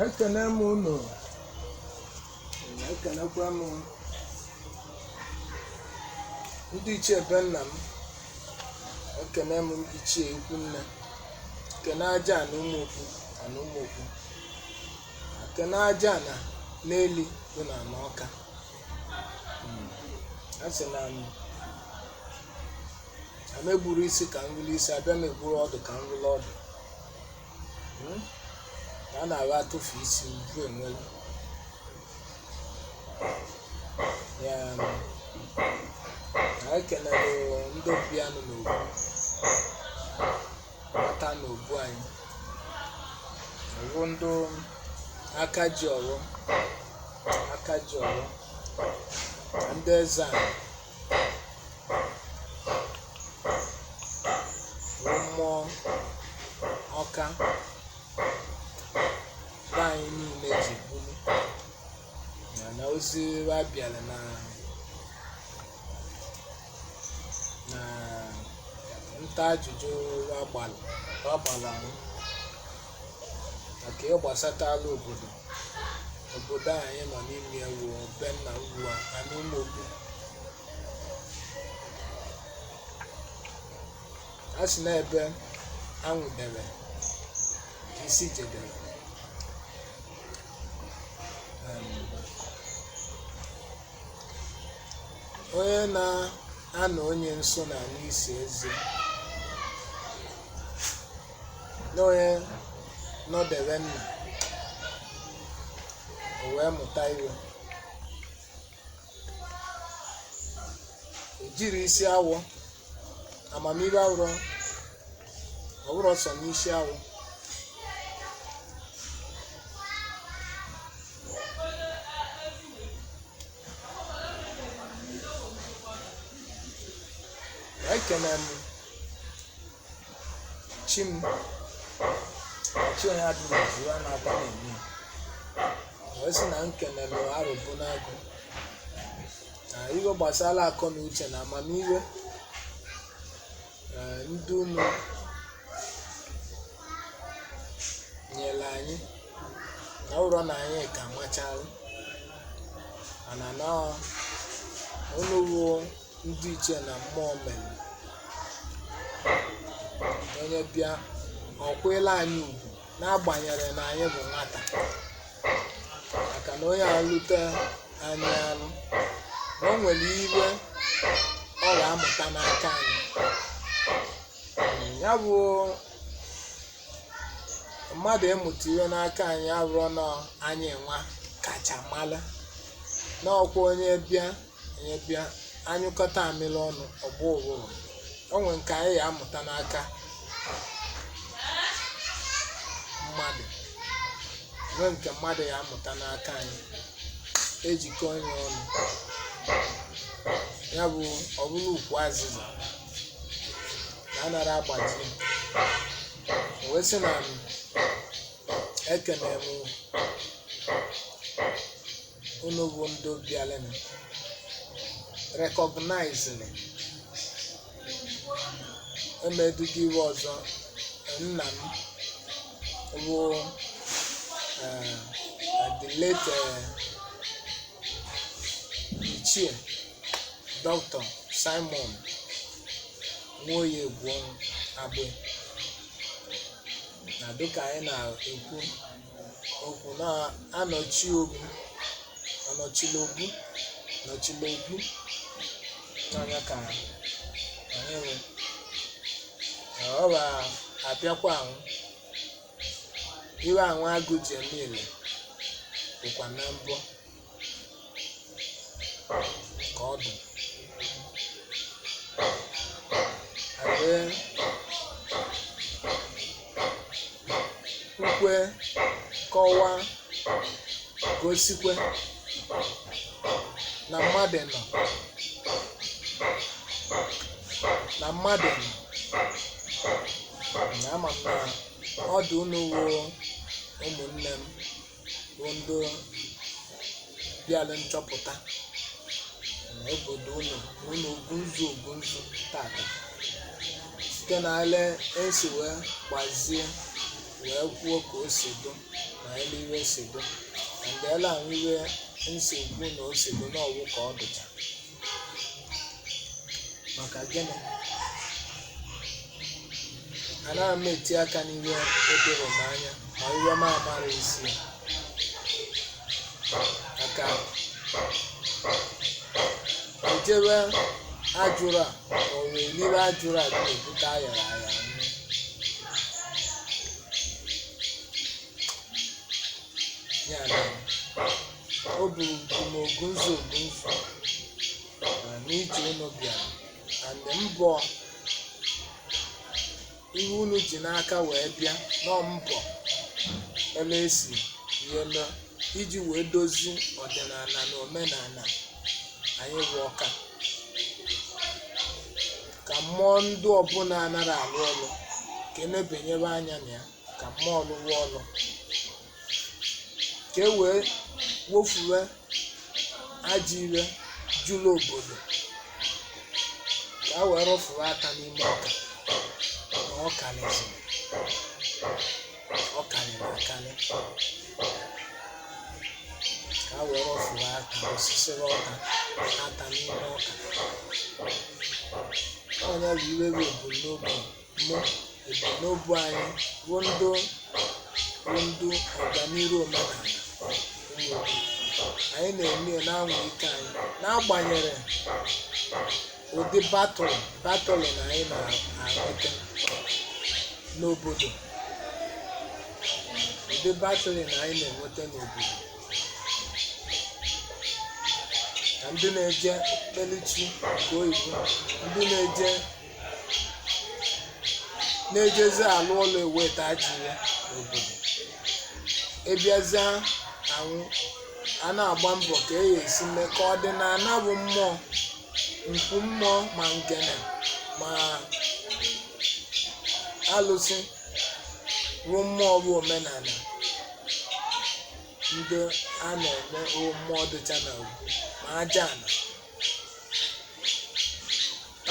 Ekene m unu, ekenekwa m ndị ichie be nna m, ekene m ichie ikwu nne, kene aja na ụmụ okwu na ụmụ okwu, kene aja na n'eli dị na Ọka. A sị na m emegburu isi ka m rụrụ isi, abịa m egburu ọdụ ka m rụrụ ọdụ. A na-agha atụfu isi uju enwelu ya. Na ekenere ndị obianụ n'obu bata n'obu anyị, ọrụ ndị aka ji ọrụ aka ji ọrụ, ndị eze anyị bụ mmụọ Ọka be anyị niile ji bulu na ozi a bịara na nta ajụjụ agbara anyị maka ihe gbasatala obodo anyị nọ n'ime, ewu be nna ugwu a na ụmụ okwu. A sị na ebe anwụdere ka isi jedere. Onye na-anọ onye nso na n'isi eze na onye nọdebe nna o wee mụta iwe ejiri isi awọ amamihe awụrọ ọwụrọ sọ n'isi awọ. Ekene m chi m chi onye adịghị ezu a na-akwa na-eme ya. Wee sị na m kenere arụbụ n'agụ na ihe gbasara akọ na uche na amamihe, ndị unu nyere anyị na ụrọ na anyị ka machalụ mana na unu wụ ndị ichie na mmụọ mere onye bịa ọ kwụela anyị ugwu n'agbanyeghị na anyị bụ nwata, maka na onye alute anyị alụ na o nwere iwe ọ ga-amụta n'aka anyị. Ya bụ mmadụ ịmụta iwe n'aka anyị abụrụ na anyị nwa kacha mara na ọkwa onye bịa anyụkọta amịrị ọnụ ọgba ụvụvụ. O nwere nke anyị ga-amụta n'aka mmadụ, nwee nke mmadụ ga-amụta n'aka anyị, ejikọ onye ọnụ ya bụ ọ bụrụ ukwu azịza na anara agbaji. O wee sị na m ekene m unu bụ ndị bịaranụ recognizing emedugo iwe ọzọ nna m bụ the late Ichie Dr. Simon Nwoye Egwuonwu Agbe, na dịka anyị na-ekwu okwu na-anọchi obu anọchila obu nọchila obu n'anya ka anyị nwe ọ ga-abịakwa ahụ iwe ahụ agụ ji eme ile bụkwa na mbọ ka ọ dị wee kwukwe kọwaa gosikwe na mmadụ nọ na mmadụ nọ na ama m na ọ dị unu wụ ụmụnne m bụ ndị bịara nchọpụta na obodo unu unu ogunzu ogunzu tata site na ele esi wee gbazie Wee kwuo ka o si dụ na elu iwe si dụ and ele ahụ iwe nsi kwu na o si dụ n'ọwụ ka ọ dụcha. Maka gịnị? Anaghị m eti aka n'iwe edoro m anya ma iwe m amara isi ya, maka ejebe ajụrụ a ma ọ wee elibe ajụrụ a na-ebute ayara aya nwụọ. Ya na o buru m ogunzu ogunzu na n'ije unu bịara and mbọ ihe unu ji n'aka wee bịa nọ mbọ ele esi ihe mee iji wee dozie ọdịnala na omenala anyị bụ Ọka, ka mmụọ ndị ọbụla anaghị alụ ọlụ ka enebenyere anya na ya, ka mmụọ lụwa ọlụ, ka e wee wofuwe ajọ ire juru obodo, ka a wee rụfuwe aka n'ime Ọka na ọ karịzịrị, ọ karịrị akarị, ka a wee rụfuwe aka osisiri ọka ata n'ime Ọka. Onye bụ iwe bụ ebumnobi mụ, ebumnobi anyị bụ ndụ bụ ndụ ọganiru omenala ụmụ Igbo. Anyị na-eme ya na-anwa ike anyị n'agbanyeghị ụdị battle battle na anyị na-enweta n'obodo, ụdị battle na anyị na-enweta n'obodo na ndị na-eje okpukperechi nke oyibo, ndị na-eje na-ejezi alụ ọlụ eweta ajọ ihe n'obodo. Ịbịazịa anwụ a na-agba mbọ ka e esi mee ka ọdịnala bụ mmụọ nkwu mmụọ ma ngene ma alụsị bụ mmụọ bụ omenala ndị a na-eme bụ mmụọ dịcha na ugwu ma aja ala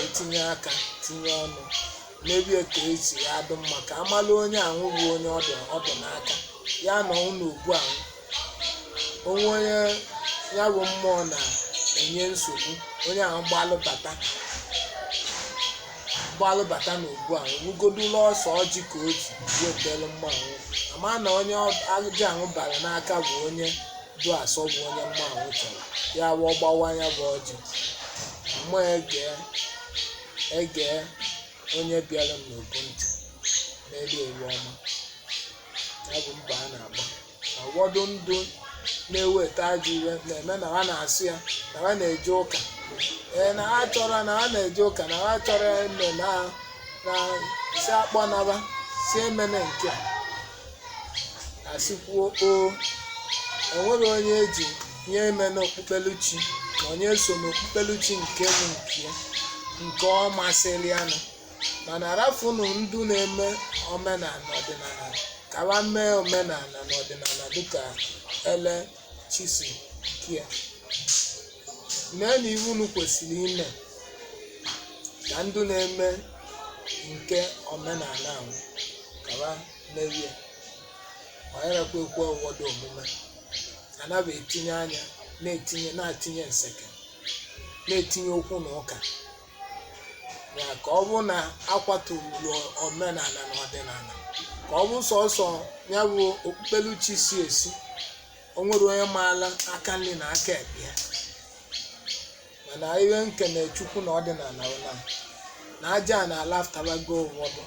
etinye aka tinye ọnụ n'ebe ka esi ya adụ mma, ka amalụ onye ahụ bụ onye ọdụ ọdụ n'aka ya nọ n'ugwu ahụ onwe onye ya bụ mmụọ na-enye nsogbu, onye ahụ gbalụbata gbalụbata n'ugwu ahụ wugodula ọsọ ọjị ka o ji wetelu mmụọ ahụ, ama na onye aja ahụ bara n'aka bụ onye du asọ bụ onye mmụọ ahụ chọrọ ya bụ ọgbawa ya bụ ọjị mmụọ ege ege onye bịara n'obu ntị n'elu ewu ọma. Ya bụ mbọ a na-agba na ụfọdụ ndụ na-eweta ajọ iwe na-eme na ha na-asị ya na ha na-eje ụka, ee, na ha chọrọ na ha na-eje ụka na ha chọrọ eme na na si akpọnaba si emene nke a asịkwuo o enwere onye eji nye eme n'okpukpeluchi na onye so n'okpukpeluchi nke bụ nke ya nke ọ masịrị ya nụ, mana arafunu ndụ na-eme omenala ọdịnala ka ha mee omenala na ọdịnala dịka ele chisi kia mee na iwu unu kwesịrị ime ka ndụ na-eme nke omenala ahụ ka ha merie ọgharakwa ekwe ụfọdụ omume anaghị etinye anya na-etinye na-atinye nseke na-etinye okwu na ụka ya ka ọ bụ na akwaturu omenala na ọdịnala ka ọ bụ sọsọ ya bụ okpukpeluchi si esi o nwere onye maala aka nri na aka ekpe ya. Mana ihe nkene Chukwu na ọdịnala bụ na na aja na alaftabago ụfọdụ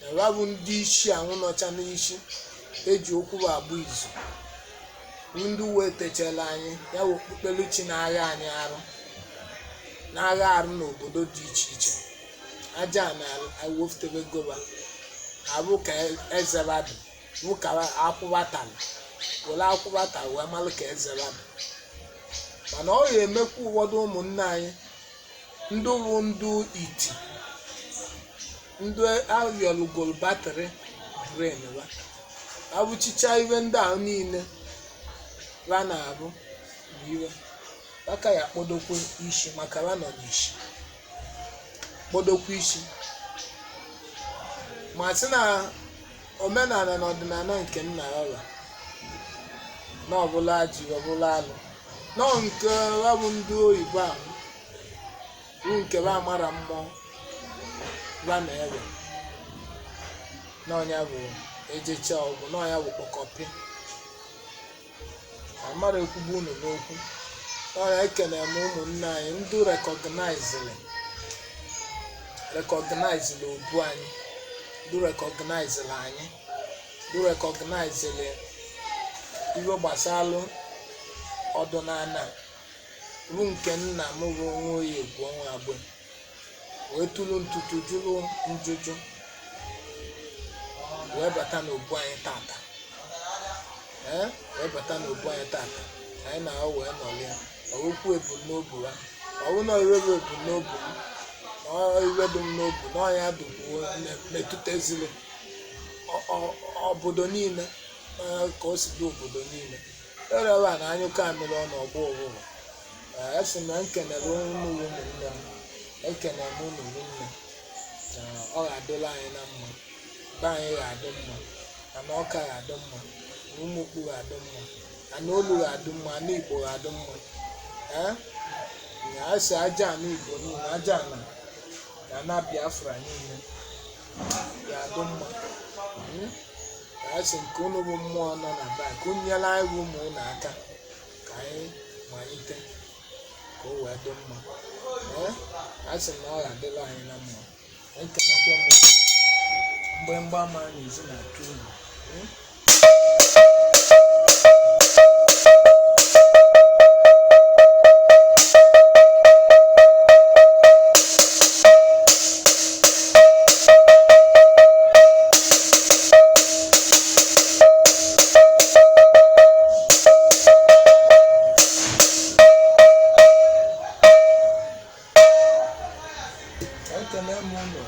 na ya bụ ndị isi anwụ nọcha n'isi eji okwu bụ agba izu ndị wetachara anyị ya bụ okpukpeluchi na-agha anyị arụ na-agha arụ n'obodo dị iche iche aja na ewefutebegova abụ ka ezebadụ bụ ka akwụbatara were akwụbata wee malụ ka ezebadụ. Mana ọ ga-emekwa ụfọdụ ụmụnne anyị ndị bụ ndụ iti ndị ayọlugolu batrị bren ba abụchicha iwe ndị ahụ niile ba na-abụ bụ iwe aka ya kpọdokwe isi maka ba nọ n'isi kpọdokwe isi ma sị na Omenala na ọdịnala nke nna ya na ọbụla ji ọbụla alụ nọ nke ya bụ ndị oyibo ahụ bụ nke ba amara mmụọ ba na ebe n'ọnya bụ ejecha ọgwụ, n'ọnya bụ kpọkọpị amara ekwugbu unu n'okwu n'ọnya. Ekene m ụmụnne anyị ndị recognize-zili obu anyị, ndị recognize-zili anyị, ndị recognize-zili ihe gbasalụ ọdịnala bụ nke nna m bụ nwa oyi egwu ọnwa agbe wee tụrụ ntutu jụrụ njụjụ wee bata n'obu anyị tata. Ee, wee bata n'obu anyị tata, anyị na wee nọrịa ọwụkwu ebumnobi ha, ọwụ na iwe bụ ebumnobi m na iwe dị m n'obi na ọnya dịkwuo metụtaziri obodo niile ka o si dị obodo niile erebe a na anyụkọ amịrị ọnụ ọgbọ ụvụvụ. Esi m ekenere unu ụmụnne m, ekene m unu nne na ọ ga-adịla anyị na mma, be anyị ga-adị mma, ana ọka ga-adị mma, na ụmụkpu ga-adị mma, ana olu ga-adị mma, ana Igbo ga-adị mma. Ee, na asị aja ana Igbo niile, aja ana na ana Biafra niile ga-adị mma. Asị nke unu bụ mmụọ nọ na be ka unu nyere anyị bụ ụmụ unu aka ka anyị malite ka o wee dị mma. Ee, asị na ọ ga-adịla anyị na mma. Ekenekwa m mgbịrịgba ama na-ezi na atụ unu. Ekene m unu.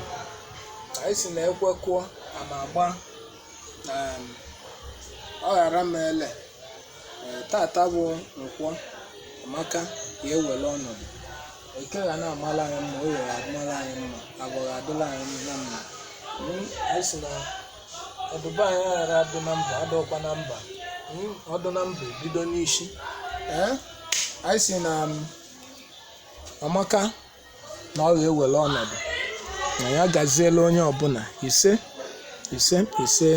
Anyị si na ekwe kụọ ama agba na ọ ghara m ele. Tata bụ nkwọ amaka ya ewere ọnọdụ eke ga na-amala anyị mma, oye ga-amala anyị mma, agwa ga-adịla anyị na mma. Anyị si na ọdụba anyị ghara adụ na mba, adọkwa na mba. Ọdụ na mba ebido n'isi. Ee, anyị si na amaka na ọ ga-ewere ọnọdụ na ya gaziela onye ọbụla. Ise, ise, ise.